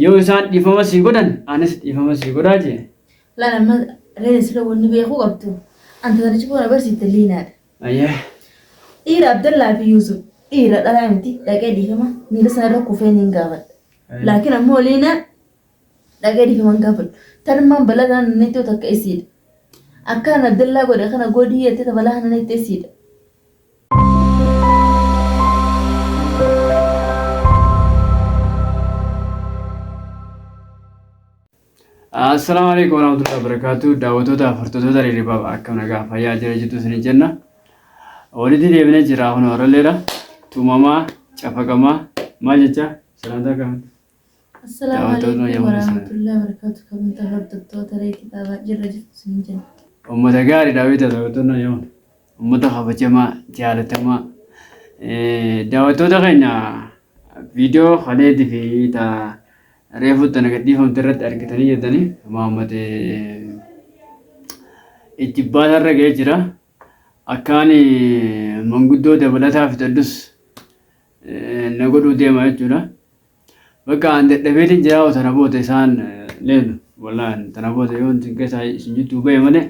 Yoo isaan dhiifama sii godhan anis dhiifama sii godhaa jee. Laal amma reena sila wanni beekuu qabdu anta tana cufuu na barsiifte liinaadha. Ayyee. Dhiira Abdallaa fi Yuusuf dhiira dhalaa miti dhaqee dhiifama miila sana irra kufee niin gaafadha. Laakiin ammoo liinaa dhaqee dhiifama hin gaafadhu. Tanummaan balaa kana nanneettoo takka isiidha. Akkaan Abdallaa godhe kana godhii jettee ta balaa kana nanneette isiidha. Assalaamu alaikum warahmatullahi wabarakatuh. Daawwattoota hordoftoota Riiribaaba akkam nagaa fayyaa jira jirtu isin jenna. Walitti deebinee jira kun horalleedha. Tumamaa, cafaqamaa, maal jecha salaamtaa akkamitti? Assalaamu Daawwattoota alaikum yommuu sana. warahmatullahi wabarakatuh. Kabajamtoota hordoftoota reetii baabaa jirra jirtu isin jenna. Uummata gaarii daawwita daawwattoonni yommuu uummata kabajamaa jaalatamaa daawwattoota keenya viidiyoo kaleetii fi ta reefu tana gadhiifamte irratti argitanii jirtanii Muhammad itti baatarra ga'ee jira. Akkaan manguddoo dabalataa fidadhus na godhuu deema jechuudha. Bakka an dadhabeetiin jira tana booda isaan leenu wallaan tana booda yoo isin keessaa isin jidduu ba'e malee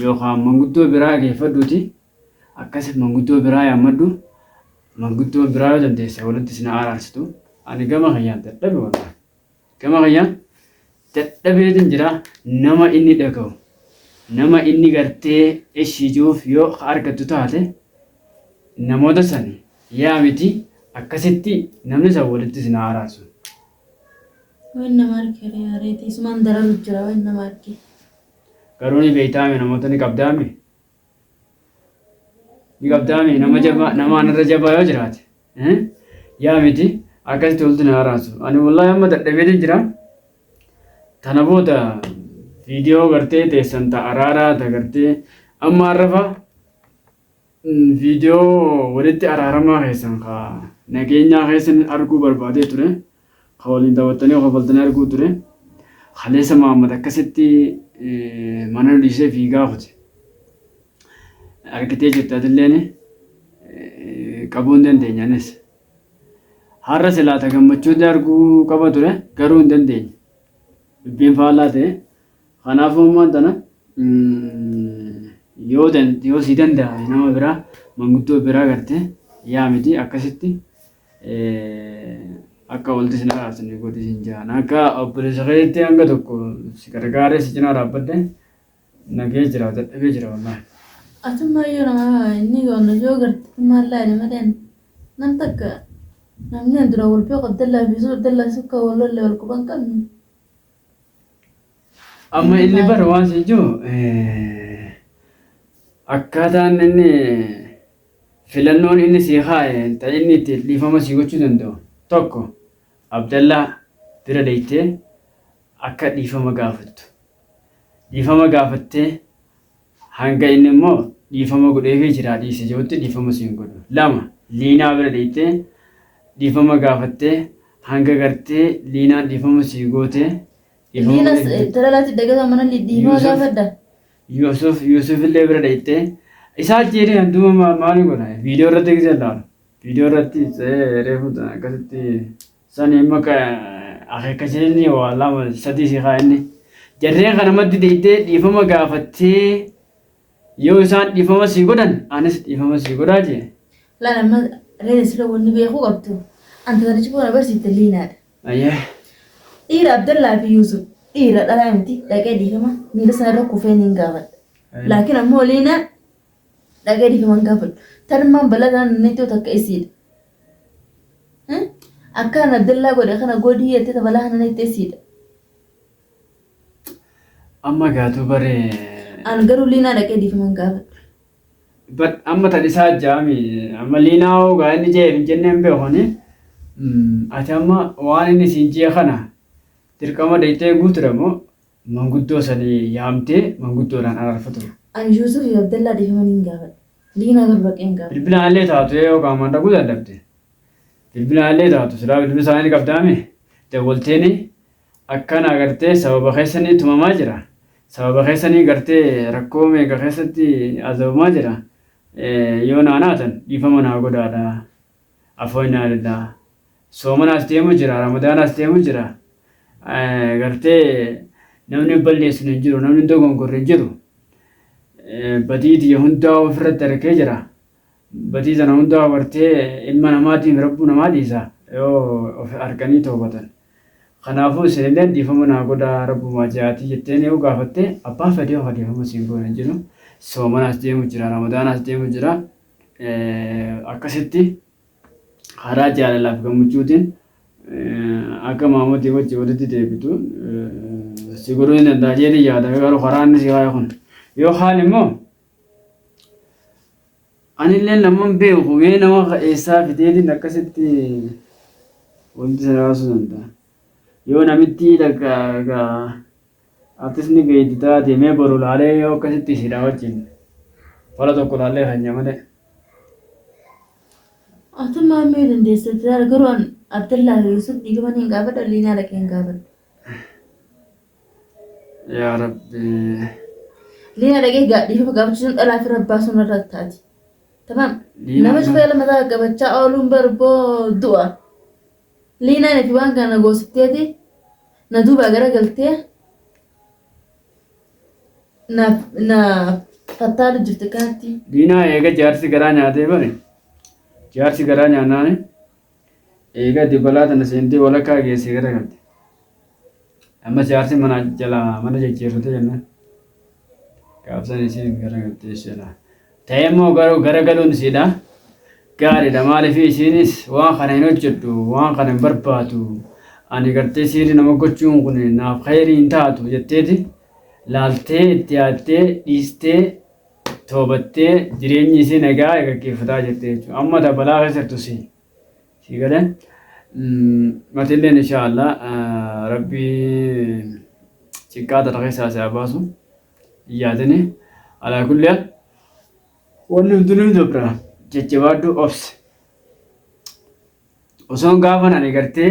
yookaan manguddoo biraa geeffadhuuti akkas manguddoo biraa yaammadhu manguddoo biraa yoo dandeesse walitti isin araarsitu ani gama kiyyaan dadhabe wallaan gama kiyyaan dadhabeetiin jira nama inni dhaga'u nama inni gartee ishii jiruuf yoo argattu taate namoota san yaa miti akkasitti namni san walitti isin haa araarsu. Waan nama arge reetii isumaan dararu jira waan nama arge. Garuu ni beektaame namoota ni qabdaame. Ni qabdaame nama jabaa nama anarra jabaa yoo jiraate. Yaa miti akkasitti walitti na araarsu. Ani wallaahi amma dadhabeetiin jira. Tana booda viidiyoo gartee teessan ta araaraa ta gartee amma arrafa Viidiyoo walitti araaramaa keessan ka nageenyaa keessan arguu barbaadee ture. Ka waliin taphattanii kofaltanii arguu ture. Kaleessa Mahammad akkasitti mana nu dhiisee fiigaa kute. Argitee jirti atilleen qabuu hin dandeenye anis. Har'a silaa ta gammachuutti arguu qaba ture garuu hin dandeenye. Dubbiin faallaa ta'e. Kanaafuu ammaan tana yoo yoo sii danda'ame nama biraa manguddoo biraa gartee yaa miti akkasitti akka walitti sin araarsan godhi sin jaan akka obboleessa keetti hanga tokko si gargaaree si cinaa dhaabbadhe nagee jira dadhabee jira wallaahi. Atummaa yoo nama inni yoon yoo garte maal laale malee nam takka namni an dura wal beeku Abdallaa fi Yusuf Abdallaa fi Sukkaa wal lolle wal quban qabnu. Amma inni bara waan siin jiru akkaataan inni filannoon inni sii kaa'e ta inni itti dhiifama sii gochuu danda'u tokko Abdallaa bira deeytee akka dhiifama gaafattu. Dhiifama gaafattee Hanga inni immoo dhiifama godheefii jiraa dhiisi jedhutti dhiifama si hin godhu. 2, Liinaa bira dheyxee dhiifama gaafattee hanga gartee Liinaan dhiifama sii gootee dhiifama Liinas godheefii talalaatti dagataa mana dhiifama Yuusuf gaafadha. Yuusuf Yuusuf illee bira dheyxee isaa achi jedhee handuma maali godha viidiyoo irratti gisee laalu viidiyoo irratti reefu akkasitti Sani amma ka akeekkachiisni waa lama sadii si kaa inni. Jarreen kana maddi deeytee dhiifama gaafattee yoo isaan dhiifama sii godhan anis dhiifama sii godhaa jee. Laal amma reena sila wanni beekuu qabdu anta tana cufuu na barsiifte liinaadha. Ayyee. Dhiira Abdallaa fi Yuusuf dhiira dhalaa miti dhaqee dhiifama miila sana irra kufee niin gaafadha. Laakiin ammoo liinaa dhaqee dhiifama hin gaafadhu. Tanummaan balaa kana nanneettoo takka isiidha. Akkaan Abdallaa godhe kana godhii jettee ta balaa kana neettee isiidha. Amma gaatuu bare. An garuu liinaa dhaqee dhiifama hin gaafadhu. But amma tan isaa jaami amma liinaa hoo gaa inni jee hin jennee hin beekuni. Ati amma waan inni siin jee kana dirqama deeytee guutuudha moo manguddoo sanii yaamtee manguddoodhaan araarfatu. An Yuusuf fi Abdallaa dhiifama niin gaafadha. Liinaa garuu dhaqee hin gaafadhu. Bilbilaan illee taatu yoo qaamaan dhaquu dadhabde. Bilbilaan illee taatu silaa bilbila isaanii ni qabdaame dawwalteeni akkana gartee sababa keessanii tumamaa jira. Sababa keessanii gartee rakkoo meeqa keessatti azabamaa jira. Yoo naa naatan dhiifama naa godhaadha. Afooynaa lillah. Soomanaas deemu jira, Ramadaanaas deemu jira. Gartee namni balleessinu hin jiru, namni dogongorre hin jiru. Badii tiyya hundaa ofirratti argee jira. Badii tana hundaa gartee ilma namaatiin rabbuu namaa dhiisa yoo of arganii toobatan. Kanaafuu isinilleen dhiifama naa godhaa rabbumaa ja'aatii jetteen yoo gaafatte abbaan fedhe yoo dhiifama siin goone hin jiru. Soomanaas deemu jira, ramadaanaas deemu jira. Akkasitti karaa jaalalaaf gammachuutiin akka Maamotii wajji walitti deebitu si godhuu ni danda'a jedhee yaada garuu karaa inni si kaa'e kun. Yoo kaan immoo Anillee naman beeku mee nama eessaa fideetiin akkasitti wanti sana baasuu danda'a. Yoo namitti takka egaa atis ni beekti taate mee boru laalee yoo akkasitti isiidha wajjin fala tokko laallee keenya malee. Atummaa mee dandeessa ilaala garuu an Abdallaa fi Yusuf dhiifama ni hin gaafadha Liinaa dhaqee hin gaafadhu. Yaa Rabbi. Liina dhaqee dhiifama gaafachuun dhalaa fi rabbaa sun irra taati. Tamam. Liinaa Nama cufa jala mataa qabachaa ooluun barboo du'a. Liinaan ifi waan kana goosifteeti na duubaa gara galtee na na fattaalu jirti kanatti. Liinaa eega jaarsi garaa nyaatee bare. Jaarsi garaa nyaannaani eega ati balaa tana seentee walakkaa geessee gara galte. Amma jaarsi mana jalaa mana jijjiirrate jennaan. Gaafsan isiin garagaltee isheedha. Ta'ee immoo garuu garagaluun isiidha. Gaariidha maaliif isiinis waan kana hin hojjedhu waan kana hin barbaadu. Ani gartee siirri nama gochuun kun naaf khayrii hin taatu jetteeti laaltee itti yaaddee dhiistee toobattee jireenyi isii nagaa gaggeeffataa jirti jechuudha. Amma ta balaa keessa jirtu si. Sii galee matilleen insha Allah rabbi cinqaa tana keessaa si haa baasu hin yaadini alaa kulli haal wanni hundinuu ni dabra jajjabaadhu obsi osoon gaafan ani gartee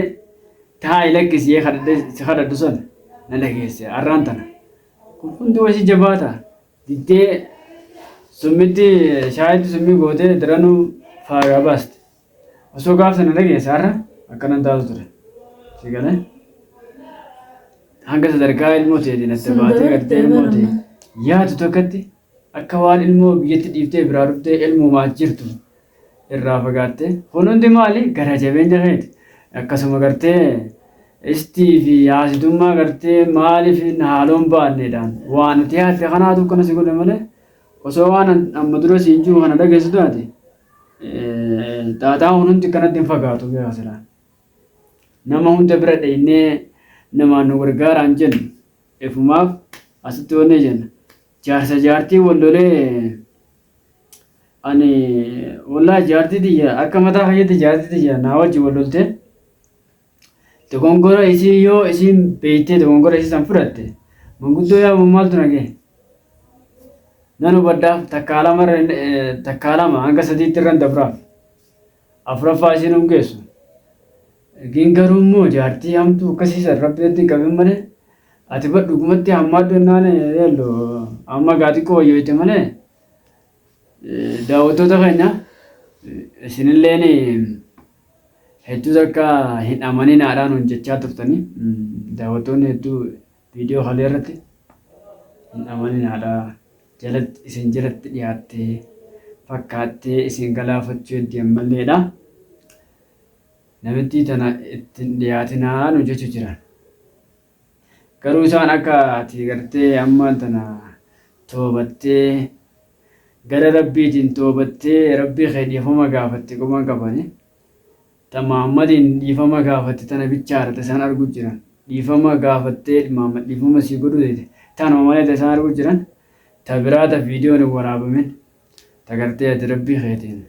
taa'i lakkisii kadhadhe si kadhadhu san na dhageesse arraan tana kun hundi wasi jabaata diddee summitti shaayitti summii gootee daranuu faagaa baaste. Osoo gaaf sana dhageesse har'a akkanan taatu ture. Si galee? Hanga sadarkaa ilmoo teetiin adda Sun baatee dabarte gartee ilmoo tee barama. yaadu tokkotti akka waan ilmoo biyyatti dhiiftee biraa dhuftee ilmumaa jirtu irraa fagaatte. Kun hundi maali? Gara jabeenya keeti. Akkasuma gartee istii fi haasidummaa gartee maaliif haaloon baanneedhaan waan ati yaadde kanaatu akkana si godhe malee osoo waan amma dura siin jiru kana dhageessu taate Xaaxaan kun hundi kanatti hin fagaatu beekaa silaa. Nama hunda bira dheeynee namaan nu gargaaraan jennu ifumaaf asitti wanni jenna. Jaarsa jaartii wal lolee ani wallaahi jaartii tiyya akka mataa kiyyatti jaartii tiyya naa wajji wal loltee dogongora isii yoo isiin beektee dogongora isii san fudhatte manguddoo yaamuun maaltu na gahe? Nan hubadhaaf takkaa lama takkaa lama hanga sadiitti irran dabraaf. Afuraffaa isiin hin geessu. Gin garuu immoo jaartii hamtuu akkasii san rabbi natti hin qabin malee ati bar dhugumatti hammaadhu jennaan yeello amma gaa xiqqoo wayyoyte malee daawwattoota keenya isinilleen hedduu takka hin amaninaadhaan nuun jechaa turtanii daawwattoonni hedduu Viidiyoo kalee irratti hin amaninaadha. Jalatti isin jalatti dhiyaattee fakkaattee isin galaafachuu heddi ammalleedha. Namittii tana itti hin dhiyaatinaa nu jechuu jiran. Garuu isaan akka ati gartee ammaan tana toobattee gara rabbiitiin toobattee rabbii kee dhiifama gaafatte quban qabani. Ta Mahammadiin dhiifama gaafatte tana bichaadha ta isaan arguu jiran. Dhiifama gaafattee Mahammad dhiifama sii godhuu dide. Tanuma malee ta isaan arguu jiran ta biraa ta viidiyoon hin waraabamin ta gartee ati rabbii keetiin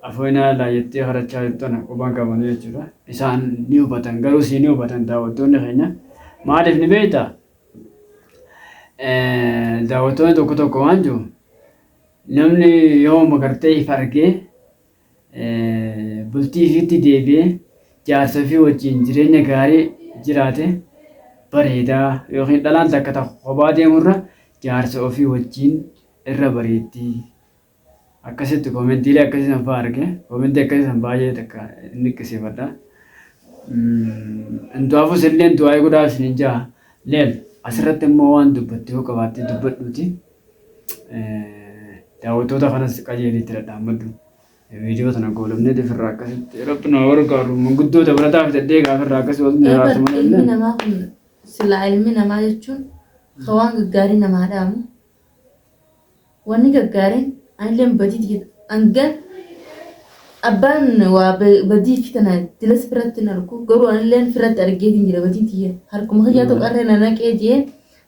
afooynaa laa jettee kadhachaa jirtu tana quban qabanu jechuudha. Isaan ni hubatan garuu sii ni hubatan daawwattoonni keenya. Maaliif ni beektaa? Daawwattoonni tokko tokko waan jiru Namni yooma gartee if argee bultii ifiitti deebi'ee jaarsa ifii wajjiin jireenya gaarii jiraate bareeda yookiin dhalaan takka ta kophaa deemurra jaarsa ofii wajjiin irra bareeddi. Akkasitti koomentiilee akkasii san fa'aa arge. Koomentii akkasii san baay'ee takka inni qisiifadha. Intuwaafus illeen du'aa'ii godhaa isinin ja'a. Leel asirratti immoo waan dubbatte yoo qabaatte dubbadhuuti. Daawwattoota kanas qajeeliitti dhadhaammadhu. Viidiyoo tana goolabnee ofirraa akkasitti rabbi nu haa gargaaru. Manguddoo dabalataa fidadhee gaafirraa akkasii wal Eebar araarsu malee ilmi illee. namaa kun silaa ilmi namaa jechuun ka waan gaggaarii namaa dhaamu. Wanni gaggaariin anilleen badii tiyya hanga abbaan waa badii fi tana dilas biratti hin argu garuu anilleen firratti argeetiin jira badii tiyya harkuma kiyyaa tokko arree na naqee jee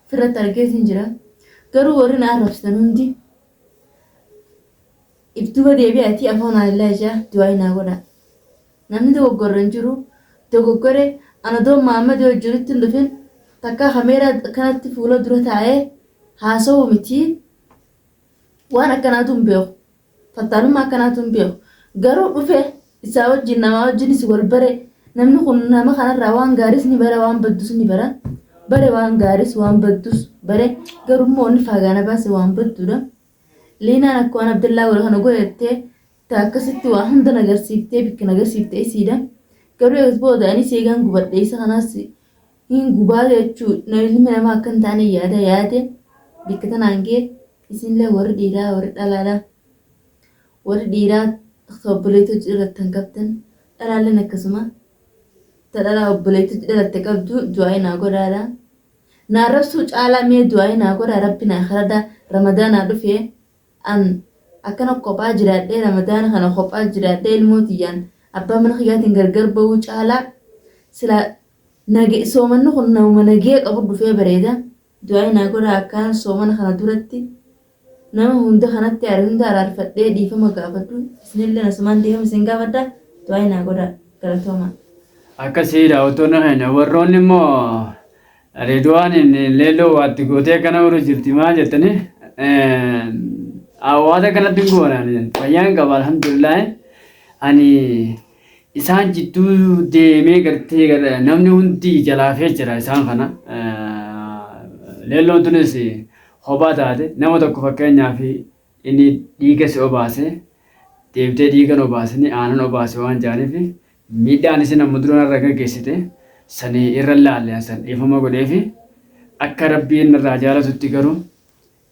firratti argeetiin jira garuu warri na arrabsitan hundi if duba deebi'aatii afoon alillaa ijaa du'aa naa godhaa. Namni dogoggorre hin jiru. Dogoggore an odoon Mahammad wajjin walitti hin dhufin takkaa kameeraa akkanatti fuula dura taa'ee haasa'uu miti waan akkanaatu hin beeku. Fattaalummaa akkanaatu hin beeku. Garuu dhufe isaa wajjin namaa wajjinis wal bare namni kun nama kanarraa waan gaariis ni bara waan baddus ni bara. Bare waan gaariis waan baddus bare garuu immoo inni faagaana baase waan badduudha. Liinaan akka waan Abdallaa godhe kana godhattee ta akkasitti waa hunda na garsiiftee bikka na garsiifte isiidha. Garuu eegas booda anis eegaan gubadhe isa kanaas hin gubaa jechuu ilmi namaa akka hin taane yaada yaade bikka tanaan gee isinillee warri dhiiraa warri dhalaadha. Warri dhiiraa obboleettoo cidhalattan qabdan dhalaalleen akkasuma ta dhalaa obboleettoo cidhalatte qabdu du'aa naa godhaadha. Na arrabsuu caalaa mee du'aa'ii naa godhaa rabbi naa kadhadhaa ramadaanaa dhufee an akkana kophaa jiraadhee ramadaana kana kophaa jiraadhee ilmoo tiyyaan abbaa mana kiyyaatiin gargar ba'uu caalaa silaa nage soomanni kun namuma nagee qabu dhufee bareeda du'aa'ii naa godhaa akkaan soomana kana duratti nama hunda kanatti aare hunda araarfadhee dhiifama gaafadhu isinillee asumaan dhiifama isin gaafadha du'aa'ii naa godhaa galatoomaa. Akkasii daawwattoonni keenya warroonni immoo Reedwaan leelloo waatti gootee akkana godhu jirti maal jettanii hawaasa kanatti hin goonaan fayyaan qaba alhamdulillah ani isaan jidduu deemee gartee namni hundi jalaafee jira isaan kana leelloon tunis kophaa taate nama tokko fakkeenyaaf inni dhiiga si obaase deebitee dhiiga hin obaasini aanan obaase waan jedhaniif miidhaan isin amma dura narra gaggeessite sani irra laalle an san dhiifama godheefi akka rabbiin narraa jaalatutti garuu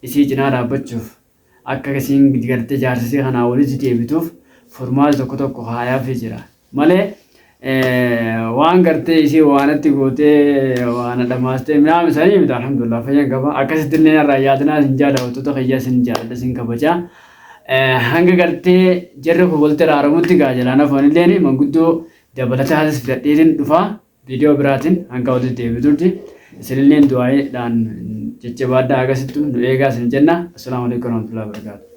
isii cinaa dhaabbachuuf akka isiin gartee jaarsisii kanaa walitti deebituuf furmaata tokko tokko kaayaafii jira malee waan gartee isii waanatti gootee waana dhamaastee minaamin sanii miti alhamdulillah fayyan qaba akkasitti illee narraa yaadinaa isin jaa daawwattoota kiyyaa isin jaaladha isin kabajaa hanga gartee jarri kun walitti araaramutti gaa jalaan hafan illeen manguddoo dabalataatis fidadheetiin dhufaa viidiyoo biraatiin hanga walitti deebitutti isinilleen du'aa'iidhaan jajjabaadhaa akkasittu nu eegaa isin jenna assalaamu alaikum warahmatullahi wabarakatuh.